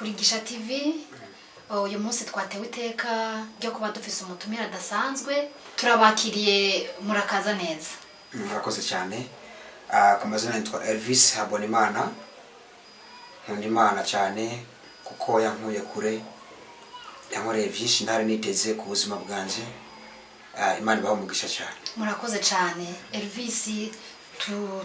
Kuri Gisha TV. Uyu munsi twatewe iteka ryo kuba dufise umutumire adasanzwe. Turabakiriye, murakaza neza. Murakoze cyane. Ku mazina nitwa Elvis Habonimana. Nkunda Imana cyane kuko yankuye kure, yankoreye byinshi ntari niteze ku buzima bwanjye. Imana ibahe umugisha cyane. Murakoze cyane, Elvis.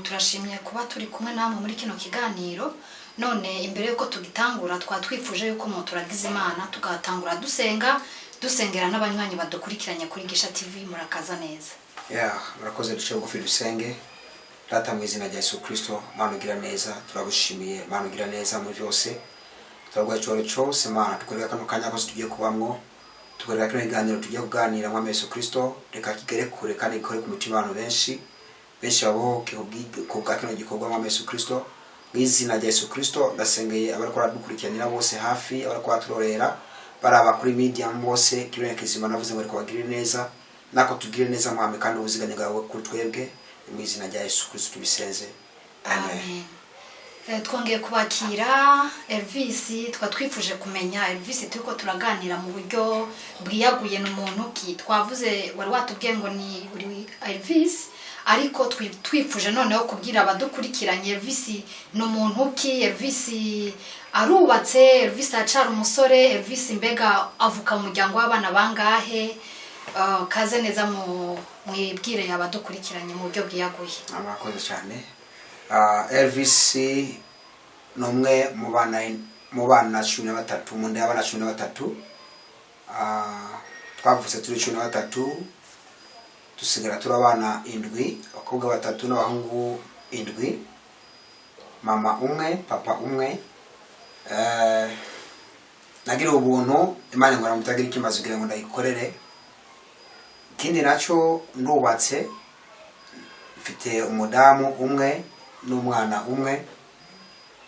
Turashimye kuba turi kumwe namwe muri kino kiganiro. None imbere yuko tugitangura, twaba twifuje yuko muturagiza Imana, tugatangura dusenga, dusengera n'abanywanyi badukurikiranye kuri Gisha TV. Murakaza neza. Yeah, murakoze. Duce bugufi dusenge. Data, mu izina rya Yesu Kristo, Mana ugira neza, turagushimiye. Mana ugira neza muri byose, turaguha icyubahiro cyose. Mana, tukorera kano kanya kose tugiye kubamwo, tukorera kino kiganiro tugiye kuganira. Mwami Yesu Kristo, reka kigere kure kandi gikore ku mitima y'abantu benshi, benshi babohoke ku bwa kino gikorwa. Mwami Yesu Kristo, mu izina rya Yesu Kristo, ndasengeye abariko baradukurikiranira bose hafi, abariko baraturorera baraba kuri media bose. Kiboneka kizima, navuze ngo reka bagirire neza, nako tugire neza, Mwami, kandi ubuziganye bwawe kuri twebwe. Mu izina rya Yesu Kristo tubisenze, amen. Amen. Twongeye kubakira, Elvis. Twa twifuje kumenya, Elvis, turiko turaganira mu buryo bwiyaguye, ni umuntu ki? Twavuze, wari watubwiye ngo ni uri Elvis, ariko twifuje noneho kubwira abadukurikiranye, Elvis ni umuntu ki? Elvis arubatse? Elvis aracara umusore? Elvis mbega avuka mu muryango w'abana bangahe? Kaze neza, mu mwibwire abadukurikiranye mu buryo bwiyaguye. Murakoze cyane. Elvis ni umwe mu bana 13, mu nda y'abana 13. Twavutse turi 13, dusigara turi abana indwi, abakobwa batatu n'abahungu indwi, mama umwe, papa umwe. Nagiriwe ubuntu, Imana ingora mutagira ikimaze kugira ngo ndayikorere. Ikindi nacyo, ndubatse, mfite umudamu umwe n'umwana umwe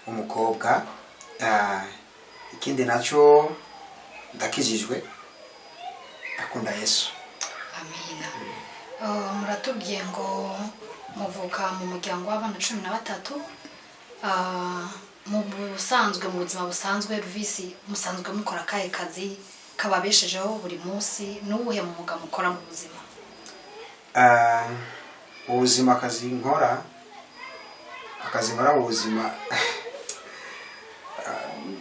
w'umukobwa. Ikindi nacyo, ndakijijwe, ndakunda Yesu. Amina. Muratubwiye ngo muvuka mu muryango w'abana 13. Mu busanzwe, mu buzima busanzwe, Elvis, musanzwe mukora akahe kazi kababeshejeho buri munsi? N'uwuhe mwuga mukora mu buzima? Ubuzima, akazi nkora mu buzima,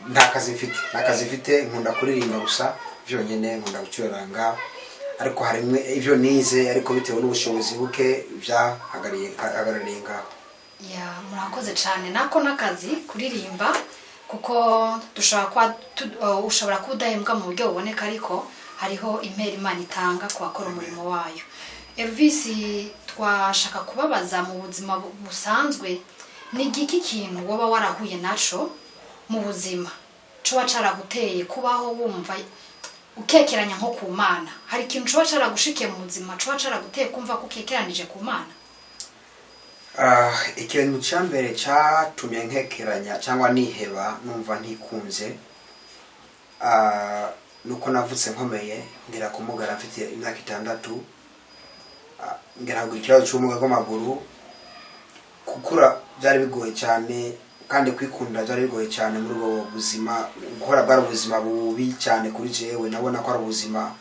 nta kazi mfite, nta kazi mfite. Nkunda kuririmba gusa byonyine, nkunda gucuranga, ariko harimwe ibyo nize, ariko bitewe n'ubushobozi buke byahagarariye ngaho. Ya, murakoze cyane. Nako n'akazi kuririmba, kuko dushobora kuba ushobora kuba udahembwa mu buryo buboneka, ariko hariho impera Imana itanga ku bakora umurimo wayo. Elvis, twashaka kubabaza, mu buzima busanzwe, ni igiki kintu woba warahuye naco mu buzima coba caraguteye kubaho wumva ukekeranya nko ku Mana? Hari ikintu coba caragushikiye mu buzima coba caraguteye kumva ko ukekeranije ku Mana? Ikintu cya mbere cyatumye nkekeranya cyangwa niheba, numva ntikunze, nuko navutse nkomeye, ngera kumugara mfite imyaka 6. Ngera kugira ikibazo cy'ubumuga bw'amaguru. Gukura byari bigoye cyane, kandi kwikunda byari bigoye cyane muri ubwo buzima. Gukora bwari ubuzima bubi cyane kuri jewe. Nabona ko ari ubuzima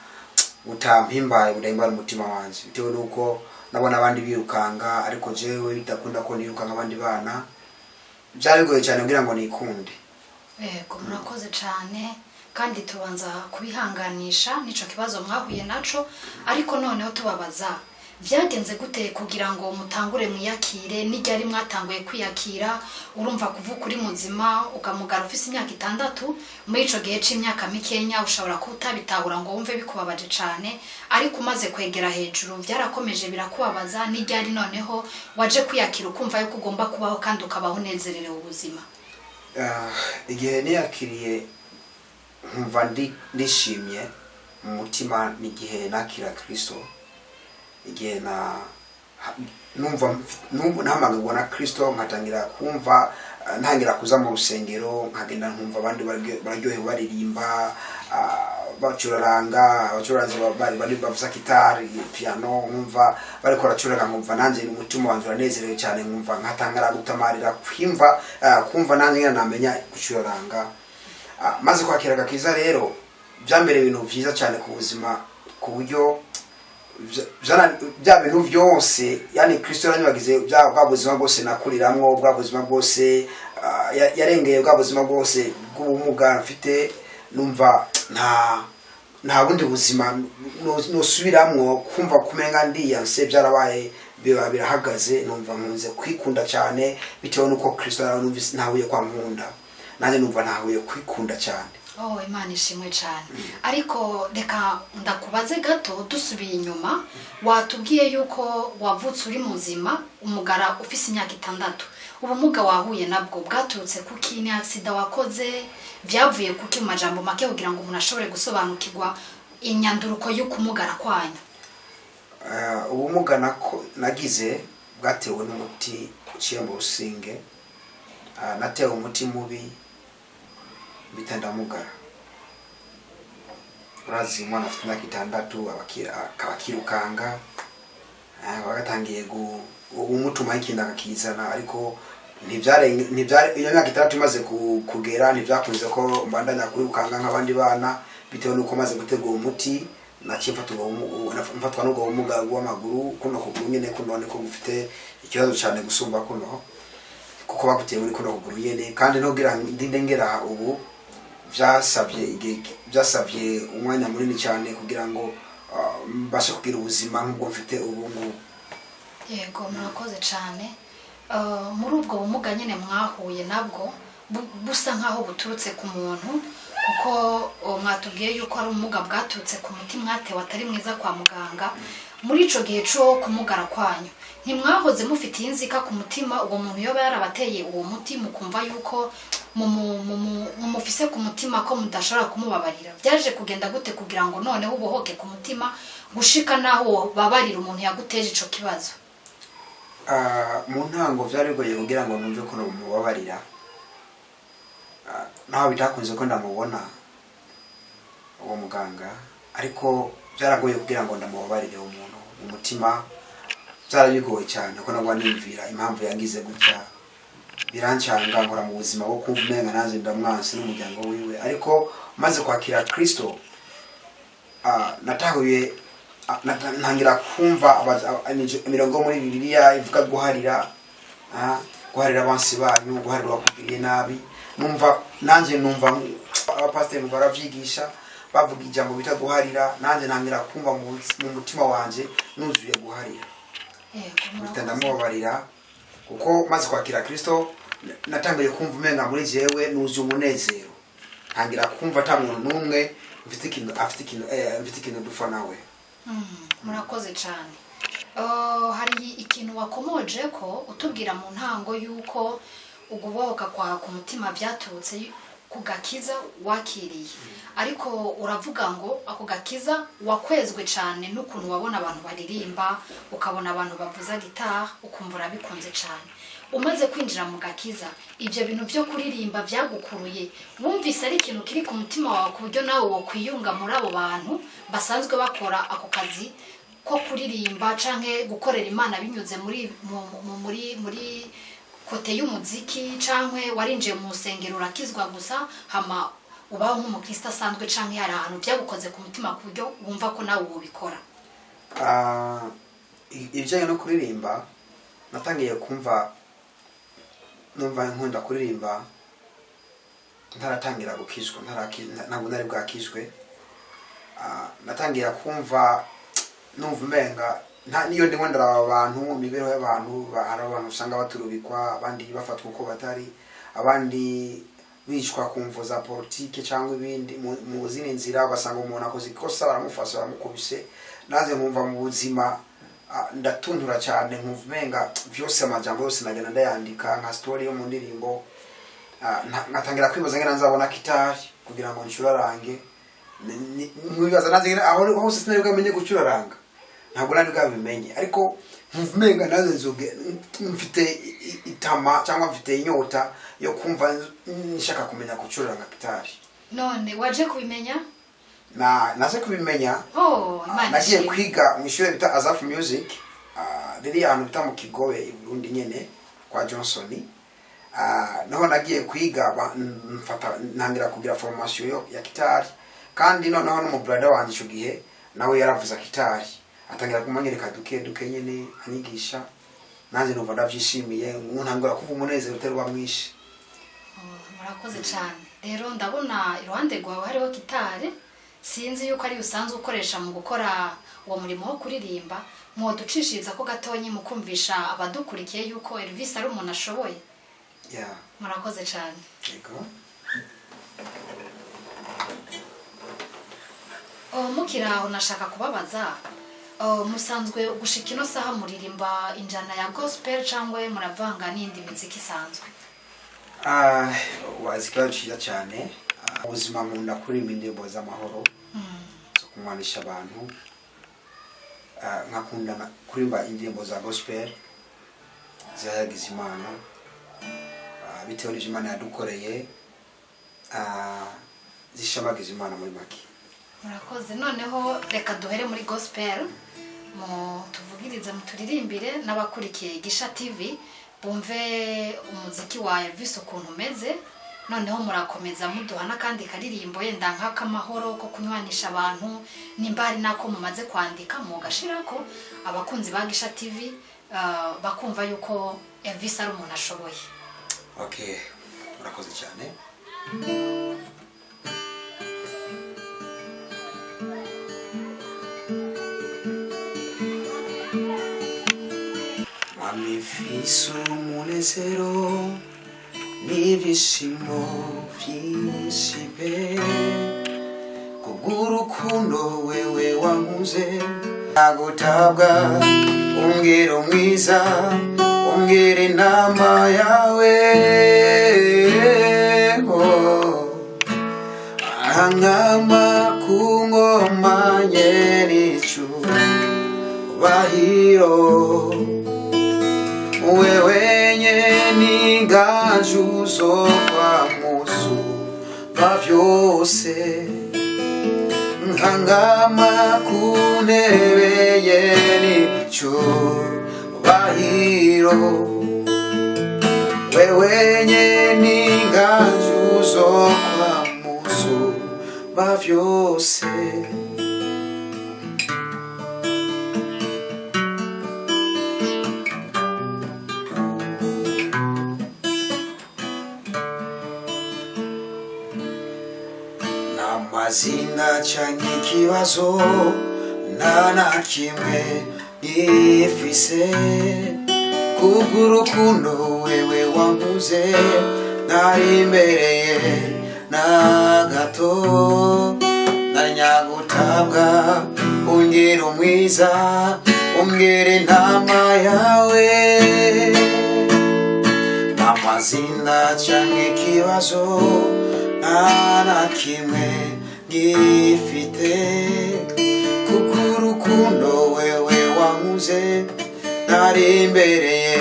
butampimbaye, budahimbara umutima wanjye, bitewe n'uko nabona abandi birukanga, ariko jewe bidakunda ko niruka nk'abandi bana. Byari bigoye cyane kugira ngo nikunde. Yego, murakoze cyane, kandi tubanza kubihanganisha n'ico kibazo mwahuye naco. Ariko noneho tubabaza, byagenze gute kugira ngo mutangure mwiyakire? N'iryari mwatanguye kwiyakira? Urumva, kuvuka uri muzima ukamugara ufise imyaka 6, muri ico gihe c'imyaka mikenya ushobora kuba utabitahura ngo wumve bikubabaje cane, ariko umaze kwegera hejuru byarakomeje birakubabaza? N'iryari noneho waje kwiyakira, ukumva yuko ugomba kubaho kandi ukabaho unezererewe ubuzima? Igihe niyakiriye nkumva ndishimye mu mutima ni igihe nakira Kristo, igihe numva nahamagarwa na Kristo, nkatangira kumva, ntangira kuza mu rusengero, nkagenda nkumva abandi bararyohewe baririmba, bacuraranga, abacuranzi bari bavuza gitari, piano, nkumva bariko baracuranga, nkumva nanjye umutima wanjye uranezerewe cyane, nkumva nkatangara gutamarira kwimva, kumva nanjye nyine namenya gucuraranga. Maze kwakira agakiza rero, byambere ibintu byiza cyane ku buzima, ku buryo bya bintu byose, yani Kristo yaranyibagize bwa buzima bwose nakuriramwo, bwa buzima bwose, yarengeye bwa buzima bwose bw'ubumuga mfite. Numva nta bundi buzima nosubiramwo, kumva kumenga ndiyanse, byarabaye biba birahagaze. Numva nkunze kwikunda cyane bitewe n'uko Kristo numvise ntahuye kwa nkunda, nanjye numva ntahuye kwikunda cyane. Oh, Imana ishimwe cyane. Ariko reka ndakubaze gato, dusubiye inyuma, watubwiye yuko wavutse uri muzima, umugara ufise imyaka 6. Ubumuga wahuye nabwo bwaturutse kuki? Ni accident wakoze? Byavuye kuki, mu majambo make, kugira ngo umuntu ashobore gusobanukirwa inyanduruko y'ukumugara kwanyu? Ubumuga nagize bwatewe n'umuti uciye mu rusinge. Natewe umuti mubi mpita ndamugara. Urazi umwana afite imyaka 6 akaba akirukanga, bagatangiye umutumaho ikintu akakizana, ariko iyo myaka 6 imaze kugera, ntibyakunze ko mbandanya kwirukanga nk'abandi bana, bitewe n'uko maze gutegura umuti naciye mfatwa n'ubwo bumuga bw'amaguru. Kuno kuguru nyene kuno niko gufite ikibazo cyane gusumba kuno, kuko baguteye muri kuno kuguru nyene. Kandi ntugira ndinde ngera ubu, byasabye igihe, byasabye umwanya munini cyane kugira ngo mbashe kugira ubuzima nk'ubwo mfite ubu ngubu. Yego, murakoze cyane. Muri ubwo bumuga nyine mwahuye nabwo busa nkaho buturutse ku muntu, kuko mwatubwiye yuko ari ubumuga bwaturutse ku muti mwatewe atari mwiza kwa muganga. Muri ico gihe co kumugara kwanyu, ntimwahoze mufitiye inzika ku mutima uwo muntu yoba yarabateye uwo muti, mukumva yuko mumufise ku mutima, ko mudashobora kumubabarira? Byaje kugenda gute kugira ngo noneho ubohoke ku mutima gushika naho babarira umuntu yaguteje ico kibazo? Mu ntango byari bigoye kugira ngo numve ko mubabarira. Naho bitakunze ko ndamubona uwo muganga, ariko byaragoye kugira ngo ndamubabarire uwo muntu mu mutima. Byari bigoye cyane ko nagwa nimvira impamvu yangize gutya, birancanga, nkora mu buzima bwo kumva umenga nanjye ndamwansi n'umuryango wiwe. Ariko maze kwakira Kristo, natahuye, ntangira kumva imirongo muri Bibiliya ivuga guharira, guharira abansi banyu, guharira uwakugiriye nabi. Numva nanjye, numva abapasiteri baravyigisha, bavuga ijambo bita guharira, nanjye ntangira kumva mu mutima wanje nuzuye guharira. Yego, mpita murakoze. Ndamubabarira, kuko maze kwakira Kristo natangiye kumva umenga muri jewe nuzuye umunezero, ntangira kumva ata muntu n'umwe mfite ikintu afite ikintu, mfite ikintu dupfa nawe. Murakoze cyane. Hari ikintu wakomoje ko utubwira mu ntango yuko ugubohoka kwa ku mutima byaturutse ku gakiza wakiriye, ariko uravuga ngo ako gakiza wakwezwe cyane n'ukuntu wabona abantu baririmba, ukabona abantu bavuza gitari, ukumva urabikunze cyane. Umaze kwinjira mu gakiza, ibyo bintu byo kuririmba byagukuruye, wumvise ari ikintu kiri ku mutima wawe ku buryo nawe wokwiyunga muri abo bantu basanzwe bakora ako kazi ko kuririmba canke gukorera Imana binyuze muri muri côté y'umuziki, canke warinjiye mu rusengero urakizwa gusa, hama ubaho nk'umukristo asanzwe, canke hari ahantu byagukoze ku mutima ku buryo wumva ko nawe wobikora? Ibijyanye no kuririmba, natangiye kumva numva nkunda kuririmba ntaratangira gukizwa, ntabwo nari bwakizwe. Natangira kumva numva umenga niyo ndimo ndaraba abantu, imibereho y'abantu, hari abantu usanga baturubikwa, abandi bafatwa uko batari, abandi bicwa ku mvo za politike cyangwa ibindi mu zindi nzira, ugasanga umuntu akoze ikosa baramufasha, baramukubise. Nanze nkumva mu buzima, ndatuntura cyane, nkumva umenga byose, amajambo yose nagenda ndayandika nka story yo mu ndirimbo. Nkatangira kwibaza ngena nzabona gitari kugira ngo ncurarange. Nkibaza nanze aho hose sinari bwamenye gucuraranga, ntabwo nari bwabimenye, ariko nkumva umenga nanze nzoge mfite itama cyangwa mfite inyota yo kumva nshaka kumenya gucuraranga gitari. None waje kubimenya? Na naze kubimenya. Oh, Imana Nagiye ishimwe. kwiga mu ishuri bita Azaf Music, riri ahantu bita mu Kigobe i Burundi nyene kwa Johnson. Naho nagiye kwiga, mfata ntangira kugira formation ya gitari, kandi noneho n'umubrother wanje ico gihe nawe yaravuza gitari, atangira kumanyereka duke duke nyene, anyigisha, nanjye numva ndavyishimiye, ntangura kuva umunezero utari uba mwinshi. Oh, murakoze cyane. Rero ndabona iruhande rwawe hariho gitari, sinzi yuko ari usanzwe ukoresha mu gukora uwo murimo wo kuririmba. Mwoducishiriza ko gatonyi mu kumvisha abadukurikiye yuko Elvis ari umuntu ashoboye? Yeah. Murakoze cyane. Yego. Oh, mukiri aho nashaka kubabaza, oh, musanzwe gushika ino saha muririmba injana ya gospel cyangwa muravanga n'indi miziki isanzwe? Ah, wazi ikibazo cyiza cyane. Ubuzima nkunda kuririmba indirimbo z'amahoro, zo kunywanisha abantu. Nkakunda kuririmba indirimbo za gospel zihayagiza Imana, bitewe n'ivyo Imana yadukoreye, zishabagiza Imana muri make. Murakoze. Noneho reka duhere muri gospel, mu tuvugirize, muturirimbire, n'abakurikiye Gisha TV bumve umuziki wa Elvis ukuntu umeze. Noneho murakomeza muduha n'akandi karirimbo, yenda nk'akamahoro ko kunywanisha abantu, nimba hari n'ako mumaze kwandika mugashirako, abakunzi ba Gisha TV bakumva yuko Elvis ari umuntu ashoboye. Okay, murakoze cyane. Mwami, mfise umunezero n'ibyishimo byinshi pe, kubw'urukundo wewe wankunze. Nagutabwa, umbwira mwiza, umbwira inama yawe, oh. Ankama ku ngoma nyericubahiro, wewe nyene ingaju zo kwa Musumba vyose, nkangama ku ntebe yenicubahiro, wewe nyene ingaju zo kwa Musumba vyose. N'amazina canke ikibazo nta na kimwe gifise, kubw'urukundo wewe wankunze ntarimbereye na gato. Nari nyagutabwa, ungira umwiza, umbwira intama yawe. Amazina canke ikibazo nta na kimwe gifite, kuko urukundo wewe wankunze ntari imbereye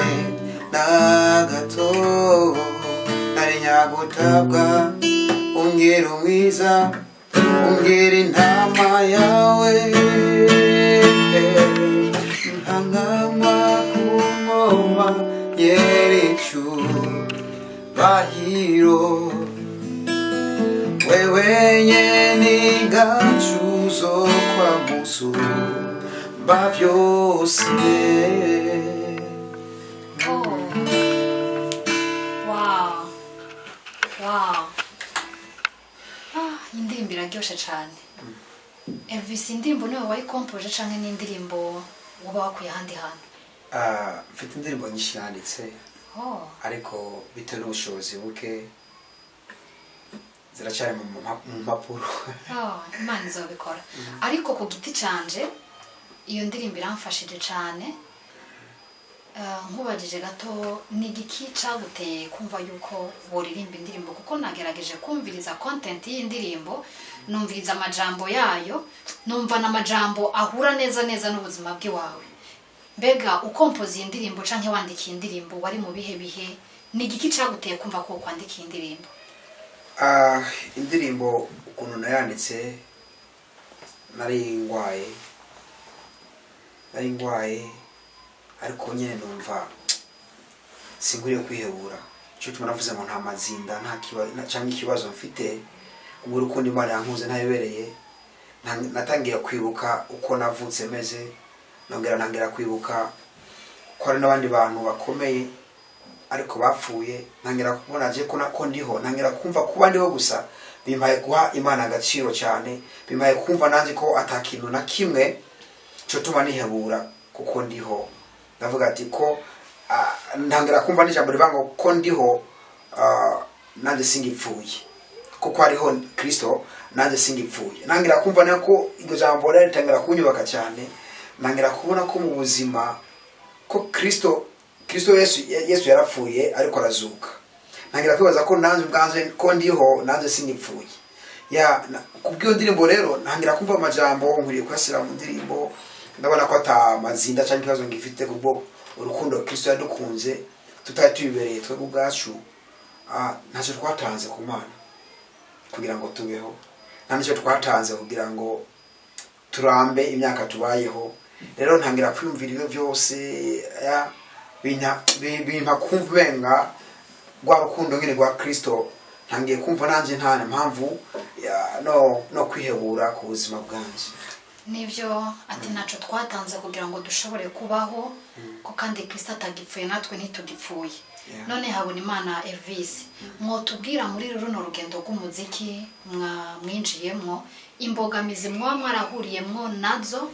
na gato. Nari nyagutabwa, ungira umwiza, umbwira intama yawe, nkangama ku ngoma yericubahiro, wewe nyene inganzu zo kwa Musumba vyose. Oh. Wow. Ah, indirimbo iraryoshe cyane. Elvis, indirimbo niwe wayikompoje canke n'indirimbo uba wakuye ahandi hantu? Ah, mfite indirimbo nyinshi yanditse, Oh. ariko bitewe n'ubushobozi buke ziracyari mu mpapuro. Oh, Imana izobikora. Ariko ku giti canje iyo ndirimbo iramfashije cyane. Nkubajije gato, ni igiki caguteye kumva yuko woririmba indirimbo? Kuko nagerageje kumviriza content y'indirimbo, numviriza amajambo yayo, numva n'amajambo ahura neza neza n'ubuzima bw'iwawe. Mbega ukompoza iyi ndirimbo canke wandika iyi ndirimbo wari mu bihe bihe? Ni igiki caguteye kumva ko kwandika iyi ndirimbo? Ah, indirimbo ukuntu nayanditse, nari ngwaye, ariko nyine numva sinkwiriye kwihebura. Cyo tuma navuze ngo nta mazinda, nta kibazo cyangwa ikibazo mfite, ubwo urukundo Imana yankunze ntabibereye. Natangiye kwibuka uko navutse meze, nongera ntangira kwibuka ko hari n'abandi bantu bakomeye ariko bapfuye. Ntangira kubona je ko ko ndiho, ntangira kumva kuba ndiho gusa bimpaye guha Imana agaciro cyane, bimpaye kumva nanjye ko ata kintu na kimwe cyo tuma nihebura kuko ndiho. Ndavuga ati ko ntangira kumva n'ijambo rivuga ngo ko ndiho, nanjye singipfuye, kuko hariho Kristo nanjye singipfuye. Ntangira kumva nako iryo jambo rero ritangira kunyubaka cyane. Ntangira kubona ko mu buzima ko Kristo Yesu yarapfuye ariko arazuka. Ntangira kwibaza ko nanjye ubwanjye ko ndiho, nanjye singipfuye. Ya kubw'iyo ndirimbo rero ntangira kumva amajambo nkwiriye kuyashyira mu ndirimbo. Ndabona ko ata mazinda cyangwa ikibazo ngifite, kubwo urukundo Kristo yadukunze tutari tubibereye twebwe ubwacu. Ntacyo twatanze ku Mana kugira ngo tubeho, nta nicyo twatanze kugira ngo turambe imyaka tubayeho. Rero ntangira kwiyumvira ibyo byose, ya, bimpa kumva umenga rwa rukundo nyine rwa Kristo. Ntangiye kumva nanjye nta mpamvu no kwihebura ku buzima bwanjye. Nibyo, ati ntacyo twatanze kugira ngo dushobore kubaho, ko kandi Kristo atagipfuye natwe ntitugipfuye. None habona Imana Elvis, mwotubwira muri runo rugendo rw'umuziki mwinjiyemwo, imbogamizi mwaba mwarahuriyemwo nazo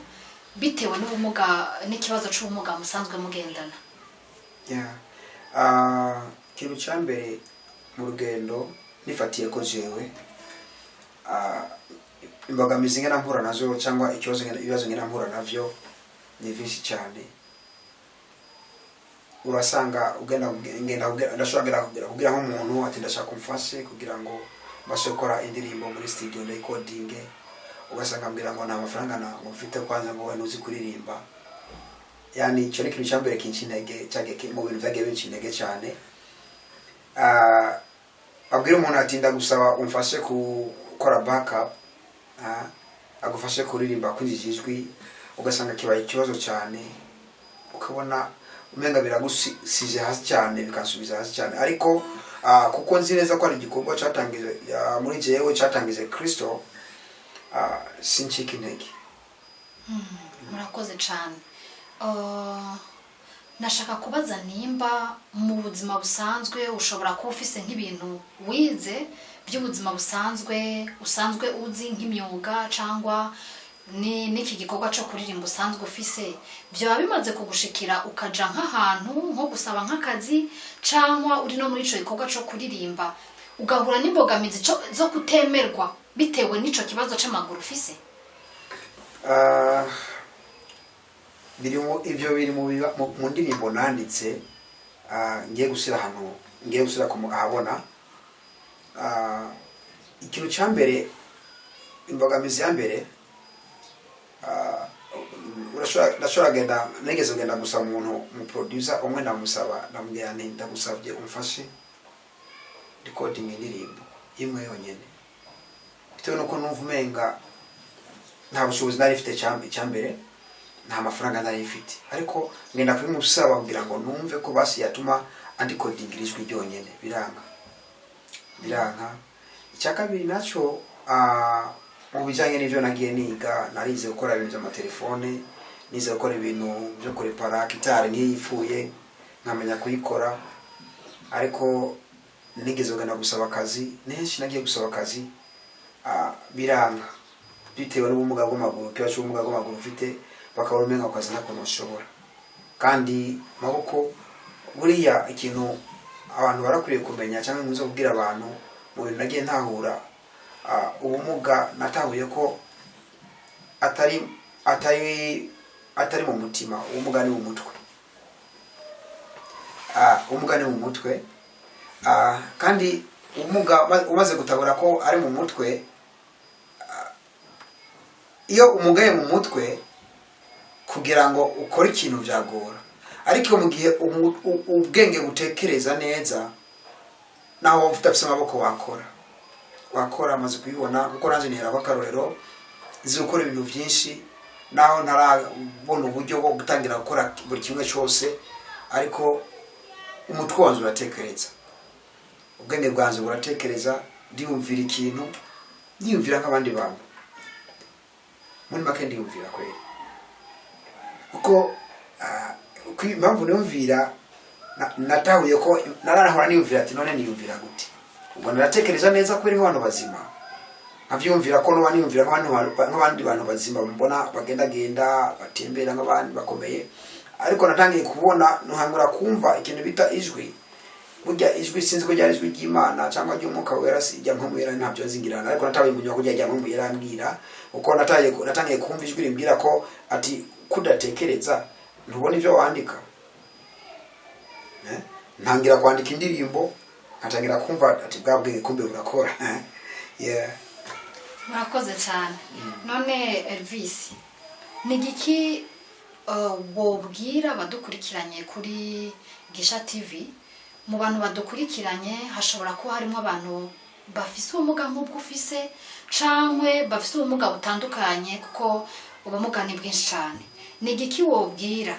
bitewe n'ubumuga n'ikibazo c'ubumuga musanzwe mugendana? Yeah. Ikintu cya mbere mu rugendo nifatiye ko jewe, imbogamizi ngena mpura nazo cyangwa ibibazo ngena mpura navyo ni byinshi cyane. Urasanga ugenda ngenda ndashobora kugira nk'umuntu ati ndashaka umfashe kugira ngo mbashe gukora indirimbo muri studio recording, ugasanga ambwira ngo nta mafaranga ngo mfite, kwanza ngo wowe ntuzi kuririmba. Yani icyo ni ikintu cya mbere kinca intege, mu bintu byagiye binca intege cyane. Abwira umuntu ati ndagusaba umfashe gukora backup, agufashe kuririmba kwinjiza ijwi, ugasanga kibaye ikibazo cyane, ukabona umenga biragusije hasi cyane, bikansubiza hasi cyane. Ariko kuko nzi neza ko ari igikorwa cyatangije muri jewe, cyatangije Kristo, sincika intege. Murakoze cyane. Nashaka kubaza nimba mu buzima busanzwe ushobora kuba ufise nk'ibintu wize by'ubuzima busanzwe, usanzwe uzi nk'imyuga, cyangwa ni n'iki gikorwa cyo kuririmba usanzwe ufise, byaba bimaze kugushikira ukaja nk'ahantu nko gusaba nk'akazi, cyangwa uri no muri ico gikorwa cyo kuririmba ugahura n'imbogamizi zo kutemerwa bitewe n'ico kibazo c'amaguru ufise? Ibyo biri mu ndirimbo nanditse, ngiye gushyira ahantu, ngiye gushyira ahabona. Ikintu cya mbere, imbogamizi ya mbere, ndashobora kugenda, nigeze kugenda gusaba umuntu, mu producer umwe, ndamusaba, ndamubwira nti ndagusabye umfashe recording indirimbo imwe yonyene, bitewe nuko numva umenga nta bushobozi nari mfite. Icya mbere nta mafaranga nari mfite, ariko ngenda kubimusaba kugira ngo numve ko basi yatuma andikodingira ijwi ryonyene, biranga, biranka. Icya kabiri nacyo, mu bijyanye n'ibyo nagiye niga, narize gukora ibintu by'amatelefone, nize gukora ibintu byo kurepara gitari nk'iyo ipfuye nkamenya kuyikora, ariko nigeze kugenda gusaba akazi nenshi, nagiye gusaba akazi, biranga bitewe n'ubumuga bw'amaguru, ikibazo cy'ubumuga bw'amaguru mfite, bakabona umenga ako kazi ntako ntushobora. Kandi maboko buriya ikintu abantu barakwiriye kumenya cyangwa nkunze kubwira abantu mu bintu nagiye ntahura, ubumuga natahuye ko atari mu mutima, ubumuga ni mu mutwe. Ubumuga ni mu mutwe. Kandi ubumuga umaze gutabura ko ari mu mutwe, iyo umugaye mu mutwe kugira ngo ukore ikintu byagora, ariko mu gihe ubwenge butekereza neza, naho waba udafise amaboko wakora, wakora. Amaze kubibona kuko nanjye nihera akarorero, nzi gukora ibintu byinshi naho ntarabona uburyo bwo gutangira gukora buri kimwe cyose, ariko umutwe wanjye uratekereza. Ubwenge bwanjye buratekereza, ndiyumvira ikintu, ndiyumvira nk'abandi bantu. Muri make ndiyumvira kweri, kuko impamvu niyumvira, natahuye ko narahora niyumvira ati: "None niyumvira gute?" Ubwo naratekereza neza kweri nk'abantu bazima, nkavyumvira ko nuba niyumvira nk'abandi bantu bazima, mbona bagendagenda, batembera nk'abandi bakomeye. Ariko natangiye kubona, ntangura kumva ikintu bita ijwi. Burya ijwi, sinzi ko ryari ijwi ry'Imana cyangwa ry'Umwuka Wera, si rya Mpwemu Yera, ntabyo nzingirana, ariko natabaye umunywa ko rya Mpwemu Yera ambwira, uko natangiye kumva ijwi rimbwira ko ati: "Kudatekereza, ntubona ibyo wandika?" Eh? Ntangira kwandika indirimbo, nkatangira kumva ati bwa bwenge kumbe burakora, yeah. Murakoze cyane. None Elvis, ni igiki wobwira abadukurikiranye kuri Gisha TV? Mu bantu badukurikiranye hashobora kuba harimo abantu bafise ubumuga nk'ubwo ufise, cankwe bafise ubumuga butandukanye, kuko ubumuga ni bwinshi cyane. Ni igiki wobwira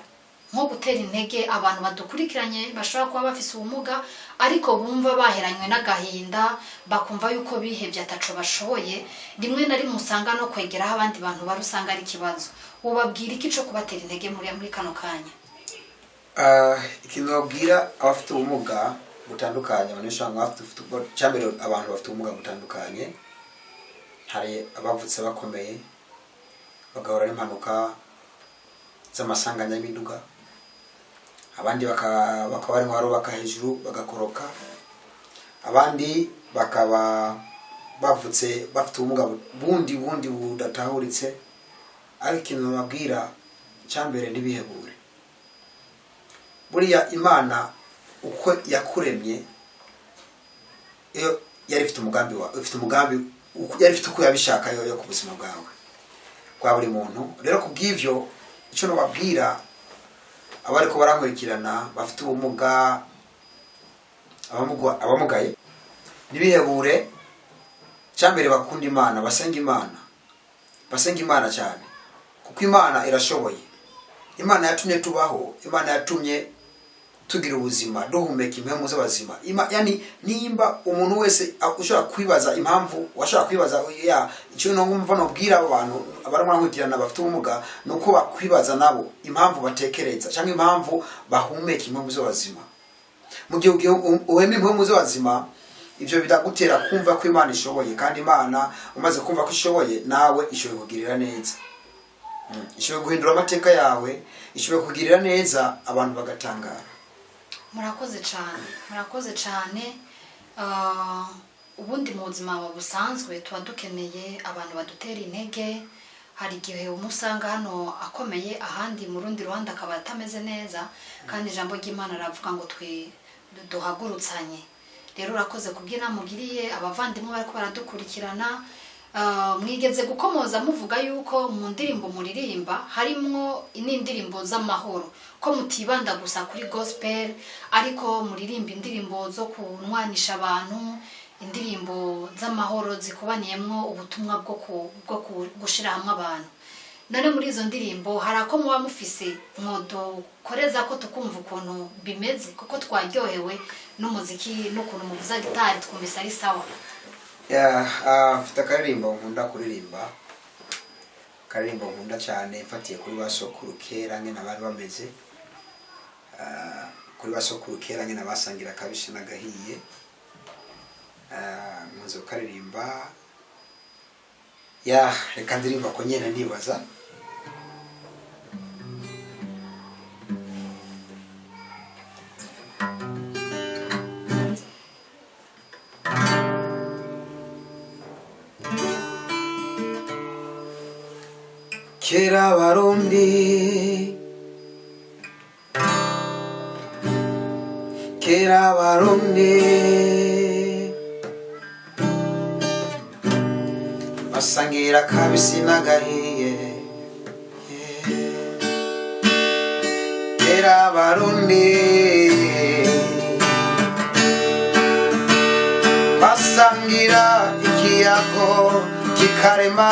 nko gutera intege abantu badukurikiranye bashobora kuba bafise ubumuga, ariko bumva baheranywe n'agahinda, bakumva yuko bihebye, ataco bashoboye? Rimwe na rimwe usanga no kwegeraho abandi bantu bari usanga ari ikibazo. Wobabwira iki co kubatera intege muri kano kanya? Ikintu babwira abafite ubumuga butandukanye, abantu benshi banga bafite cyambere, abantu bafite ubumuga butandukanye: hari abavutse bakomeye bagahura n'impanuka z'amasanganya y'imiduga, abandi bakaba barimo barubaka hejuru bagakoroka, abandi bakaba bavutse bafite ubumuga bundi budatahuritse. Ariko ikintu bababwira cyambere, ntibihebure. Buriya Imana uko yakuremye, iyo yari ifite umugambi wa ifite umugambi yari ifite uko yabishaka yo ku buzima bwawe bwa buri muntu. Rero kubw'ivyo, icyo nobabwira abariko barankurikirana bafite ubumuga, abamugaye, ntibihebure. Cyambere bakunda Imana, basenga Imana, basenga Imana cyane, kuko Imana irashoboye. Imana yatumye tubaho, Imana yatumye tugira ubuzima, duhumeka impemu z'abazima. Yani nimba umuntu wese ushobora kwibaza impamvu, washobora kwibaza ya icyo numva nobwira abo bantu abarimo barankurikirana bafite ubumuga, ni uko bakwibaza nabo impamvu batekereza cyangwa impamvu bahumeka impemu z'abazima. Mu gihe uhema impemu z'abazima, ibyo biragutera kumva ko Imana ishoboye, kandi Imana umaze kumva ko ishoboye, nawe ishoboye kugirira neza. Ishoboye guhindura amateka yawe, ishoboye kugirira neza abantu bagatangara. Murakoze cyane, murakoze cyane. Ubundi mu buzima busanzwe tuba dukeneye abantu badutera intege. Hari igihe umwe usanga hano akomeye, ahandi mu rundi ruhande akaba atameze neza, kandi ijambo ry'Imana riravuga ngo twe duhagurutsanye. Rero urakoze kubw'inama ugiriye abavandimwe bariko baradukurikirana. Mwigeze gukomoza muvuga yuko mu ndirimbo muririmba harimwo n'indirimbo z'amahoro, ko mutibanda gusa kuri gospel, ariko muririmba indirimbo zo kunwanisha abantu, indirimbo z'amahoro zikubaniyemwo ubutumwa bwo gushira hamwe abantu. None muri izo ndirimbo hari ako muba mufise mwodukoreza ko tukumva ukuntu bimeze? Kuko twaryohewe n'umuziki n'ukuntu muvuza gitari, twumvise ari sawa. Yeah, mfite akaririmbo nkunda kuririmba, akaririmbo nkunda cyane, mfatiye kuri ba sokuru kera ngene bari bameze. Kuri ba sokuru kera ngene basangira akabisi n'agahiye. Nkunze kukaririmba. Ya, reka ndirimba ko nyene nibaza. Kera Abarundi, kera Abarundi basangira akabisi n'agahiye. Kera Abarundi basangira ikiyago kikarema,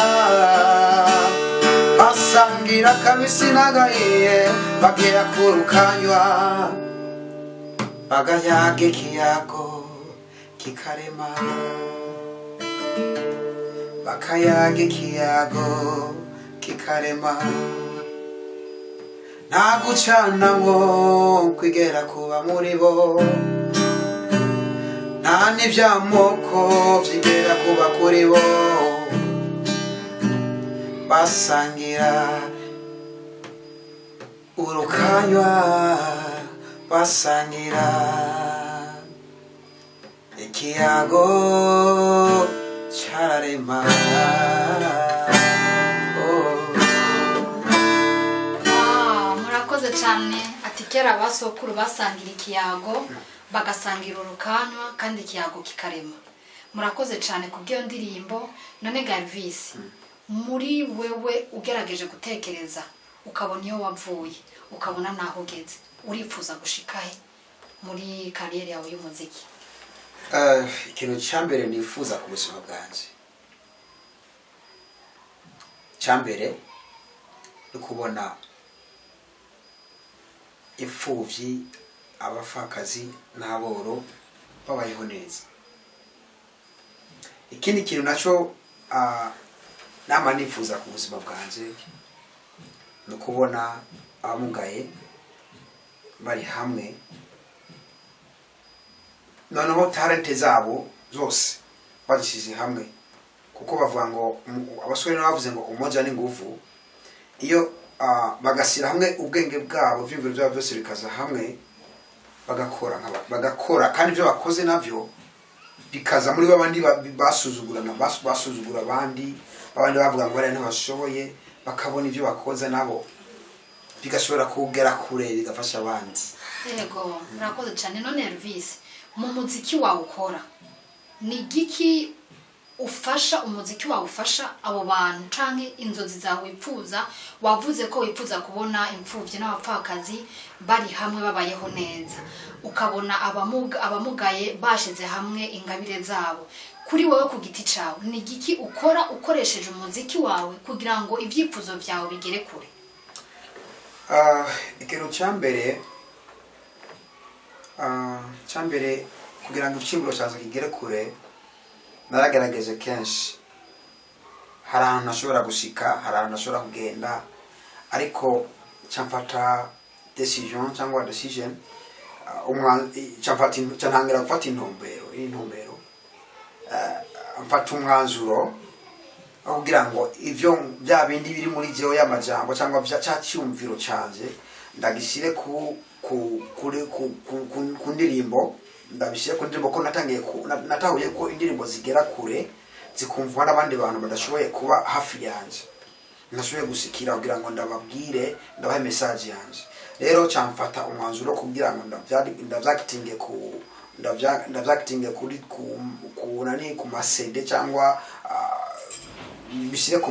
basangira akabisi n'agahiye, bagera ku rukanywa bagayaga ikiyago. kikarema, bakayaga ikiyago kikarema, nta gucanamwo kwigera kuba muri bo, nta n'ivy'amoko vyigera kuba kuri bo, basangira urukanywa, basangira ikiyago cararema. Oh. Wow, murakoze cyane. Ati kera abasokuru basangira ikiyago, bagasangira urukanywa, kandi ikiyago kikarema. Murakoze cyane kubw'iyo ndirimbo. None Garvisi, muri wewe ugerageje gutekereza, ukabona iyo wavuye, ukabona naho ugeze, urifuza gushika he muri carrière yawe y'umuziki? Ikintu cya mbere nifuza ku buzima bwanjye, cya mbere ni kubona imfubyi, abapfakazi n'aboro babayeho neza. Ikindi kintu nacyo nama nifuza ku buzima bwanjye ni ukubona abamugaye bari hamwe, noneho talente zabo zose bazishyize hamwe, kuko bavuga ngo abasore nabo bavuze ngo umoja ni nguvu. Iyo bagashyira hamwe ubwenge bwabo, ibyiyumviro byabo byose bikaza hamwe, bagakora bagakora, kandi ibyo bakoze nabyo bikaza muri babandi basuzugurana, basuzugura abandi, babandi bavuga ngo bariya ntibashoboye, bakabona ibyo bakoze nabo bigashobora kugera kure, bigafasha abandi. Yego, murakoze cyane. None Elvis, mu muziki wawe ukora, ni giki ufasha umuziki wawe, ufasha abo bantu, canke inzozi zawe wipfuza? Wavuze ko wipfuza kubona imfuvyi n'abapfakazi bari hamwe babayeho neza, ukabona abamugaye bashize hamwe ingabire zabo. Kuri wowe ku giti cawe, ni giki ukora ukoresheje umuziki wawe kugira ngo ibyifuzo byawe bigere kure? Ikintu cya mbere kugira ngo icyiyumviro cyanjye kigere kure, naragerageje kenshi. Hari ahantu nashobora gushika, hari ahantu nashobora kugenda, ariko cyamfata decision cyangwa decision, cyantangira gufata intumbero, iyi ntumbero, mfata umwanzuro aho kugira ngo ivyo bya bindi biri muri jewe y'amajambo cyangwa cya cyumviro canje ndagishyire ku ku kuri ku, ku, ku, ku ndirimbo, ndabishyire ku ndirimbo, ko natangiye natahuye ko indirimbo zigera kure, zikumvwa n'abandi bantu badashoboye kuba hafi yanje, nashoboye gusikira kugira ngo ndababwire, ndabahe message yanje. Rero camfata umwanzuro kugira ngo ndavyakitinge ku ndavyakitinge kuri ku nani, ku ma CD, cyangwa bishyire ku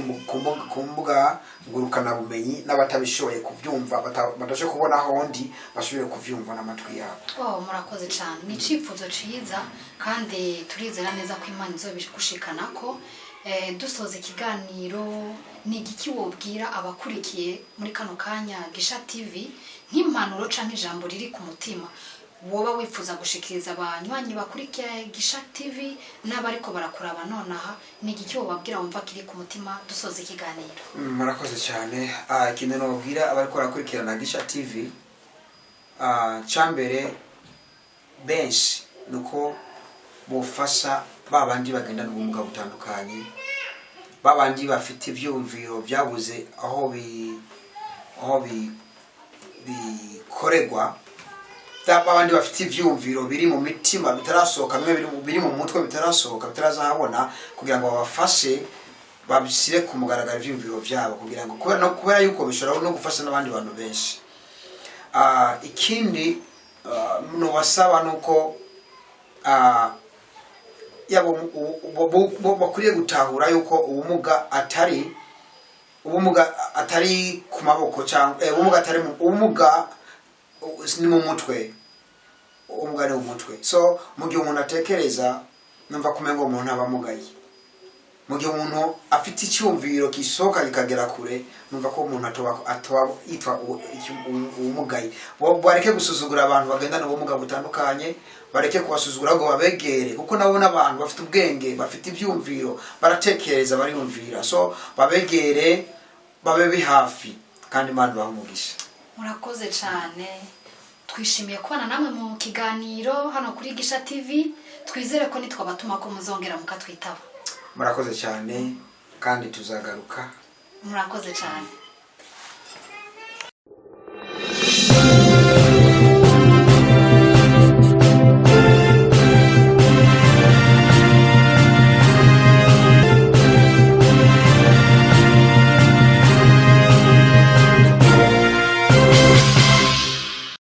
mbuga ngurukanabumenyi, n'abatabishoboye kubyumva, badashoboye kubona aho ndi, bashobore kuvyumva n'amatwi yabo. Oh, murakoze cyane. Ni icyifuzo cyiza, kandi turizera neza ko Imana izobigushikana ko. Dusoza ikiganiro, ni igiki wobwira abakurikiye muri kano kanya Gisha TV nk'impanuro canke ijambo riri ku mutima woba wifuza gushikiriza abanywanyi bakurikiye Gisha TV n'abariko barakuraba nonaha? Ni igiki wobabwira wumva kiri ku mutima dusoza ikiganiro? Murakoze cyane. Ikintu nobwira abariko barakurikirana Gisha TV, cambere benshi nuko bofasha ba bandi bagendana ubumuga butandukanye, ba bandi bafite ivyumviro byabuze aho bikoregwa, ba bandi bafite ivyumviro biri mu mitima bitarasohoka, bimwe biri mu mutwe bitarasohoka, bitarazahabona, kugira ngo babafashe babishyire ku mugaragaro ivyumviro vyabo, kugira ngo kubera no kubera yuko bishobora no gufasha n'abandi bantu benshi. Ikindi nobasaba nuko yabo bakwiriye gutahura yuko ubumuga atari ubumuga, atari ku maboko, cyangwa ubumuga atari ubumuga ni mu mutwe, ubumuga ni mu mutwe. So mu gihe umuntu atekereza, numva kumenga umuntu aba amugaye. Mu gihe umuntu afite icyumviro gisohoka kikagera kure, numva ko umuntu atoba yitwa uwumugaye. Bareke gusuzugura abantu bagendana ubumuga butandukanye, bareke kubasuzugura, ahubwo babegere, kuko nabo n'abantu bafite ubwenge, bafite ibyumviro, baratekereza, bariyumvira. So babegere, babe hafi, kandi Imana ibahe umugisha. Murakoze cyane. Twishimiye kubana namwe mu kiganiro hano kuri Gisha TV. Twizere ko nitwabatuma ko muzongera mukatwitaba. Murakoze cyane, kandi tuzagaruka. Murakoze cyane.